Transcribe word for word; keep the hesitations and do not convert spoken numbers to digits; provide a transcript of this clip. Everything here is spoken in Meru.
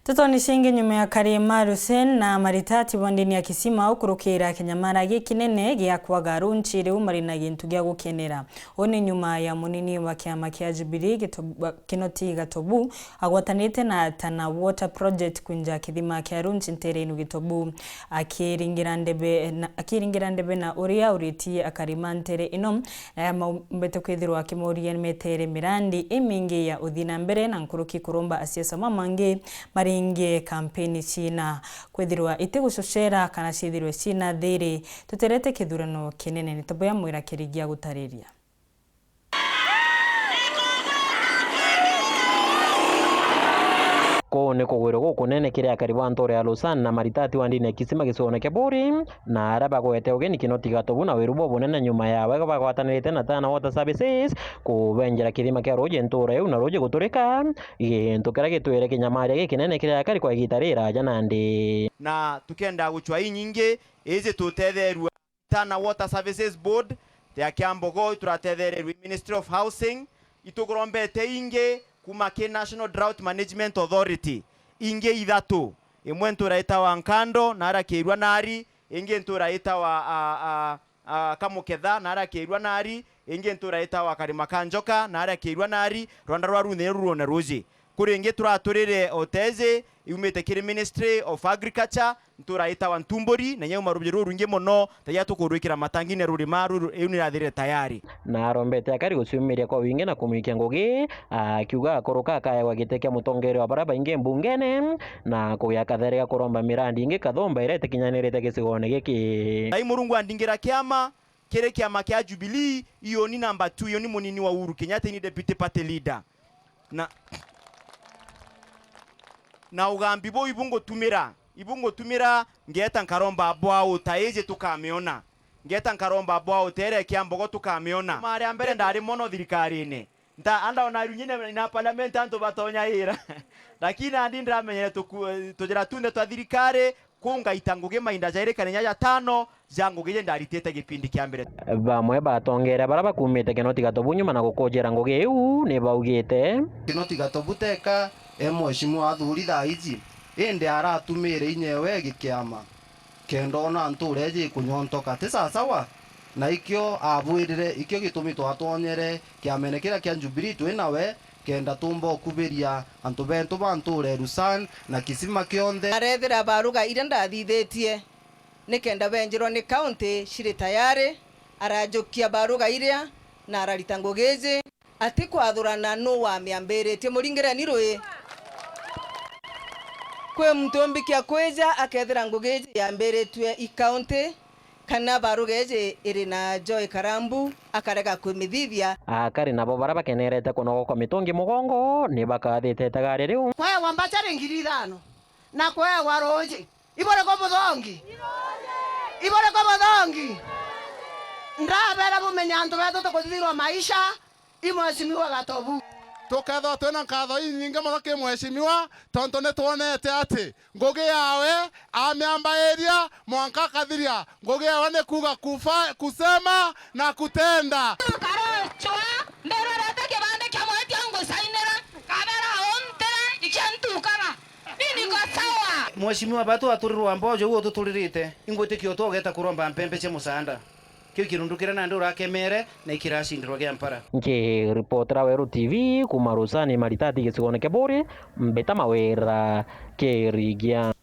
Tutoni cingi nyuma ya Karima Hussein na maritati bwa ndini ya Kisima ukurukira kinyamara gikinene gia kwaga runchi riu mari na gintu gia gukenera. Uu ni nyuma ya munini wa kiama kia Jubilee Gitobu-, Kinoti Gatobu agwatanite na Tana Water Project kwinja kithima kia runchi ntere inu Gitobu. Akiringira ndebe na, akiringira ndebe na uria uritie akari ma ntere ino, eh, maumbite kwithirwa akimuria metere mirandi imingi ya uthii na mbere na nkuruki kuromba asiasa mamangi maringie kampeni cina kwithirwa itigucucera kana ciithirwe cina thiri. Tuterete kithurano kinene, ni tubuya mwira Kirigia gutariria. Kuu ni kugwirwa gukunene kiri akari ba ntuura ya Lusan na maritati wa ndini ya Kisima gicigoone kia Buri, na aria bagwete ugeni Kinoti Gatobu na wiru bubunene nyuma yawe bagwatanirite na Tana Water Services kubenjera kithima kia ruuji ntuura iu na ruuji guturika, gintu kiria gitwire kinyamaria gikinene kiri akari kwa igiita riraaja nandi. Na tukenda gucwa inyingi iji tutetherua Tana Water Services Board ya Kiambogo, ituratethereerua i Ministry of Housing, itukurombete ingi kuma ki National Drought Management Authority, ingi ithatu, imwe ntura itawa Nkando, na aria Kirua nari, ingi ntura itawa, a, a, a, Kamuketha, na aria Kirua nari, ingi ntura itawa Karima ka Njoka, na aria Kirua nari, rwanda rwa ruthi niru ruone ruuji. Kuri ingi turaturire oteji iumite kiri Ministry of Agriculture, ntura itawa Ntumburi, na yauma ruuji rurwingi mono, ta ya tukurwikira matangine rurima ruru, iu nirathirire tayari. Na arombete akari guciumiria kwa wingi na kumwikia ngugi, akiuga akuruka akaegwa giti kia mutongeria wa baria baingi mbungene, na kugia kathere ga kuromba mirandi ingi kathumba iria itikinyanirite gicigoone giki. Ngai Murungu andingira kiama, kiri kiama kia Jubilee, iyo ni number two, iyo ni munini wa Uhuru Kenyatta, ni deputy party leader. Na, na ugambi buu ibu ngutumira, ibu ngutumira, ngeeta nkaromba bwao ta iji tukamiona. Ngeeta nkaromba bwao ta iria kia mbogo tukamiona. Mari a mbere ndari mono thirikarine. Nta, anda ona iru nyine ina parliament antu batonyaira. Lakini andi ndiramenyere tuku-, tujira tunthe twa thirikari, kungaita ngugi mainda jairi kana inya jatano ja ngugi iji ndaritite gipindi kia mbere. Bamwe batongeria baria bakumite Kinoti Gatobu nyuma na gukujira ngugi iu ni baugite. Kinoti Gatobu teka e mheshimiwa athuri thaa iji, indi aratumire inya ewe gikiama kenda ona ntuura iji ikunyontoka. Ti sasawa? Na ikio abwirire, ikio gitumi twatonyere kiamene kiria kia Jubilee twi nawe, kenda tumba ukubiria antu betu ba ntuura e Lusan na kisima kionthe. Arethira baruga iria ndathithitie nikenda benjirwa ni kaunti ciri tayari, arajukia baruga iria na ararita ngugi iji. Atikwathurana nuu wamiambiritie, muringireni rui. Kwi muntu umbikia kwija akethira ngugi iji yambiritue i kaunti, kana baruga iji iri na Joy Karambu, akarega kwimithithia. Akari nabo baria bakenerete kunogoka mitungi mugongo ni bakathite itagari riu. Kwewa mbachari ngiri ithano na kwewa ruuji. Iburiku muthongi? Iburiku muthongi? Ndabera bumenye antu betu tukuthithirwa maisha i Mheshimiwa Gatobu. Tukethirwa twina nkatho inyingi mono ki Mheshimiwa, tontu ni twonete ati ngugi yawe amiambairia mwanka akathiria. Ngugi yawe ni kuuga kufa-, kusema na kutenda. Nkarochwa, mberorete kibande kia mweti angusainira, nkabera untire ikia ntukaga. Ni niko sawa. Mheshimiwa, batu aturirwa mbojo uo tuturirite, ingwitikia utogeta kuromba mpembe cia musaanda. Kiu kirundu kiria nandi urakemere na ikiracindirwa gia mpara. Nkiripotera Weru T V kuma Rusani Maritati gicigoone kia Buri, Mbita Mawira Kirigia.